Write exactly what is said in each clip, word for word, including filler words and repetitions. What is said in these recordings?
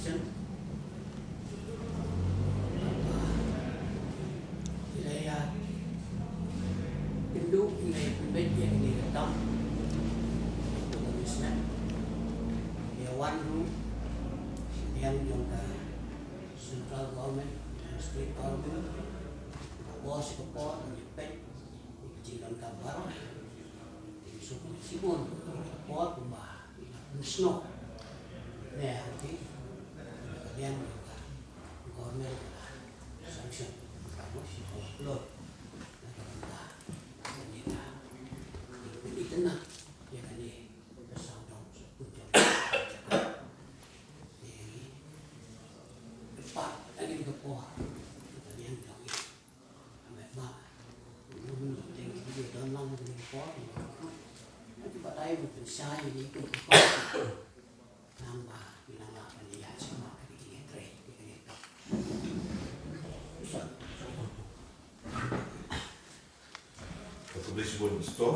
Ila ïa kynduh ïa kynduh ïa kane ka kam. Ïa wan ruh ïa jong ka central government, state government, ka bos ka por, ka pek, ka jingdon ka baroh. Suk shibun ka por kumba Musno. Ne, hanti, ka liang ka government ka sanction, ka mo shi ko upload. Na ka bynta ka ni ka, ka ni ka na, ya ka ni ka sound down, so pun jam. Ni, ka pa, lagi ka po, ka liang ka ni. Ka khublei shibun Pastor.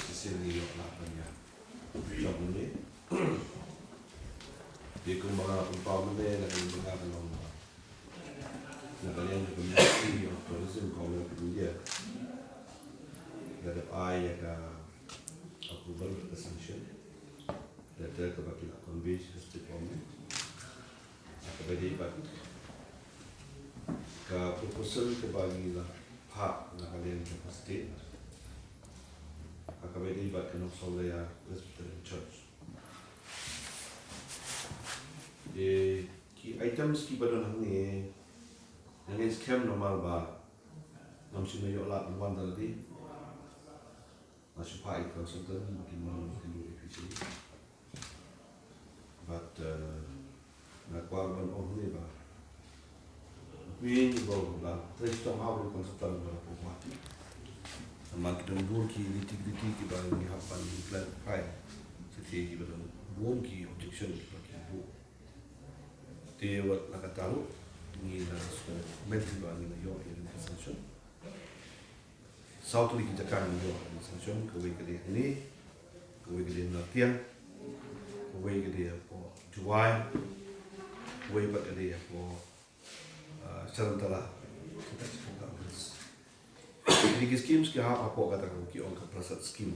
Shisien ngi ïoh lad ban ïa. Jong ngi. Dei kumba nga pynpaw mynne, na ka liang ba nga ka long ba, na ka liang ka Ministry of Tourism, Government of India, la dep ai ïa ka approval, ka sanction letter kaba ki la convey sha ka State Government. Ha kaba ïadei bad ka proposal kaba ngi la phah na ka liang jong ka State, ha kaba ïadei bad ka Nongsawleia Presbyterian Church. Te ki items kiba don hangne, nga ngeit skhem namar ba ngam shym la ïoh lad ban wan da lade. Nga shu phah ïa ki consultant ba kin wan kin ïoh officially. But, uh, nga kwah ban ong hangne ba, phi, ba la trei shitom ha u consultant ba la pynpaw. Namar ki don bun ki nitty gritty kiba ngi hap ban clarify. Sa ki, kiba don bun ki objection kiba ki buh. Te wat la kata ruh, ngi la sngewthuh ba ngi la ïoh ïa ka sanction. Saw tylli ki jaka ngi ïoh ïa ka sanction, kawei ka dei hangne, kawei ka dei Nartiang, kawei ka dei hapoh Jowai, kawei pat ka dei hapoh, ah, Sharantala. Kita kita kita. Kine ki schemes ki hap hapoh kata ka, ki ong ka Prasad scheme.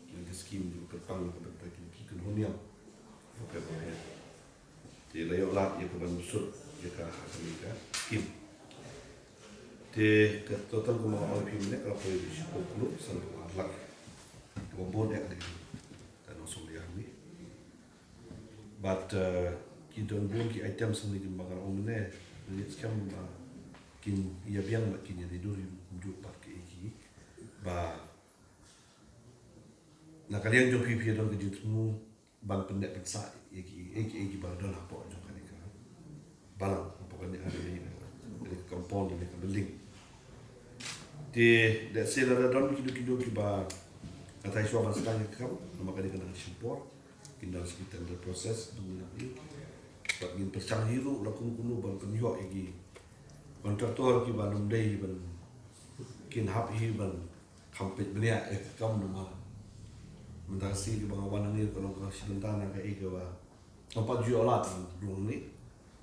Kine ki scheme jong ka pang ka bynta ki, ki kynhun niam. Bapher bapher. Te la ïoh lad ïa ka ban bsut ïa ka ha kane ka scheme. Te ka total kumba nga ong ïa phi mynne ka la poi shiphew klur sanphew ar lak. Kaba bun eh ka dei ka Nongsawleia hangne. But, uh, ki don bun ki items hangne kiba nga ong mynne, nga ngeit skhem ba kin ïa biang bad kin ïa lyngngoh kumjuh bad kiei kiei ba na ka liang jong phi phi don ka jingthmu ban pyndep pynsah ïa kiei kiei kiba don hapoh jong kane ka balang, hapoh kane ka, kane ka compound, kane ka building. Te lehse lada don kino kino kiba, nga tharai shuwa ban sdang ïa ka kam, namar kane ka nang shim por, kin don sa ki tender process, dang ngi, bad ngin pyrshang hi ruh la kum kumno ban pynïoh ïa ki contractor kiba ym dei ban, kin hap hi ban kham peit bniah ïa ka kam namar mynta ka sngi kaba nga wan hangne ka long ka shi bynta na kaei kaba ngam pat ju ïoh lad ban rung hangne.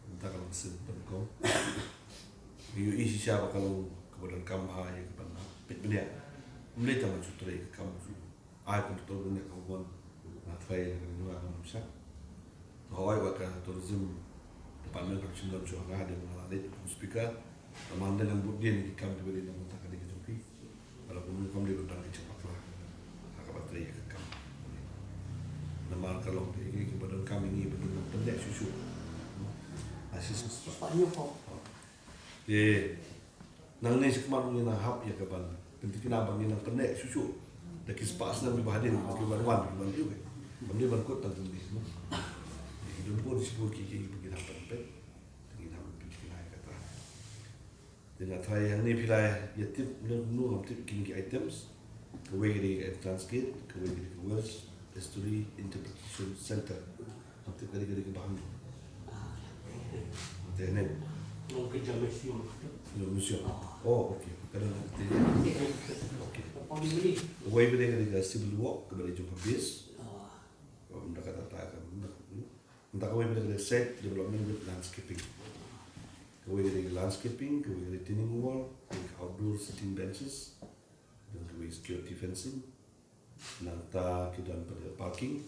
Mynta ka long ka sien nyngkong. Ngi ïohi shisha ba ka long kaba donkam bha ïa ka ban peit bniah. Ym dei tang ban shu trei ka kam shu ai contractor bniah ka bun. Nga tharai na ka liang jong nga kam shym. Nga ong ba ka tourism department kam shym don shuh, nga dei ba nga la leit kum speaker. Namar ngan bud dien ki kam kiba dei na ka bynta ka dei ka jong phi. Ba la kumno kam dei ban don ka jingbakla ha kaba trei ïa ka kam. Namar ka long kaei kaei kaba donkam ïa ngi ban nang pyndep shuh shuh. Assist. Spah hynñiew phew. Te nangne shakhmat ngin nang hap ïa ka ban pynthikna ba ngin nang pyndep shuh shuh da ki spah snem kiba hadien, ba ki ban wan, ki ban ïoh. Kam dei ban kut tang kumne. Ki don bun shibun ki, ki, ki ban pynpeit. Te ngin nang pynthikna ïa kata. Te nga tharai hangne phi la ïa tip, ne kumno ngam tip kine ki items. Kawei ka dei ka entrance gate, kawei ka dei ka Welsh History Interpretation Centre. Ngam tip ka dei, ka dei kaba hangno. Te hangne. Nong ka jam museum. Museum. Oh, okay. Ka dei te. Okay. Kawei ka dei, ka dei ka civil work, kaba dei jong ka base. Ba mynta ka data ka mynta. Nangta kawei pat ka dei site development with landscaping. Kawei ka dei landscaping, kawei ka retaining wall, kawei ka outdoor seating benches, then kawei security fencing. Nangta ki don pat ka parking.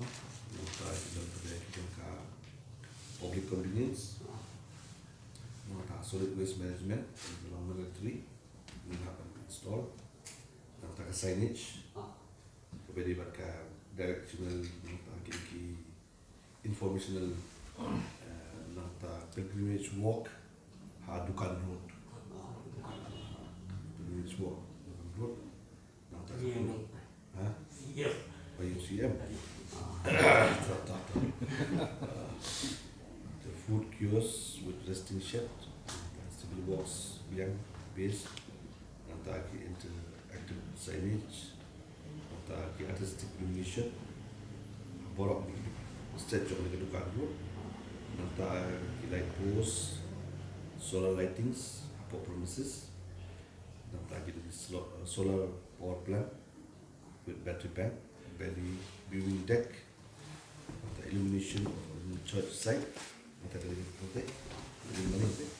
Nangta ki don pat ki don ka public convenience. Nangta solid waste management, nangta long mandatory. Nangta install. Nangta ka signage. Kaba dei bad ka directional, nangta ki, ki informational, eh, nangta pilgrimage walk ha Dukan Road. Pilgrimage walk Dukan Road. Nangta ka, ha? Ba ïa C M. The food kiosk with resting shed, civil walks, biang, base. Nangta ki interactive signage, nangta ki artistic illumination, borok stage jong ka Dukan Road, nangta ki light post, solar lightings hapoh premises, nangta ki slo-, solar power plant with battery bank, valley viewing deck, nangta illumination of church site, nangta ka dei ka dei ka dei.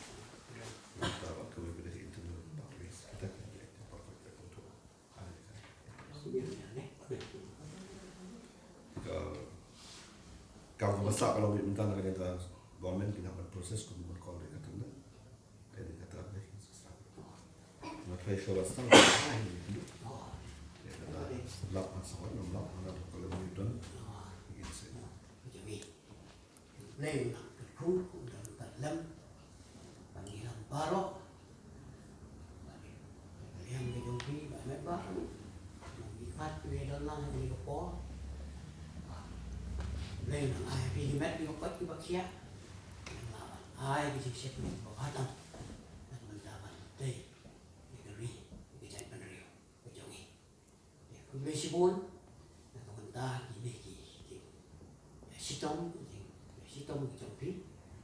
Nangta ba kawei ka dei internal pathways. Kita ka dei internal pathway. Ka, kam ka basa ka long bit mynta na ka dei ka government ki nang ban process kum ban call dei ka tender. Dei ka tender. Nga try show basa. Dei ka lap masa wan, lap mana ka lap ni don. Yes. Blei u nang kyrkhu, u nang kyrlem, ban ïalam baroh, ban ïalam ka jong phi, ban met baroh, jong phi kat phi don lang ha kane ka por. Blei u nang ai phi ki met ki koit ki ba khiah, nang lah ban ai ki jingsheptieng ba bha tam, ban mynta ban tei ïa ka ri, ïa ka jaitbynriew ka jong ngi. Khublei shibun na ka bynta kine ki, ki, ki shitom, ki, ki shitom ki jong phi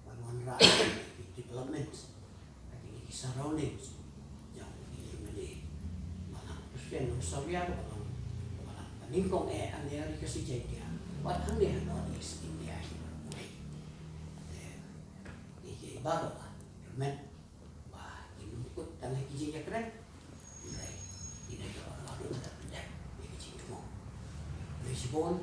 ban wanrah ki development ha kine ki surroundings jong ki, ki mane. Ba nang Christian nang Saria ba nang, ba nang ba nyngkong eh hangne ha ri Khasi Jaiñtia bad hangne ha North East India hi baroh. Te ki, ki baroh ba kyrmen ba kin ym kut tang ha ki jingïakren. Hynrei kin ïoh ïa ka jingthmu. Khublei shibun.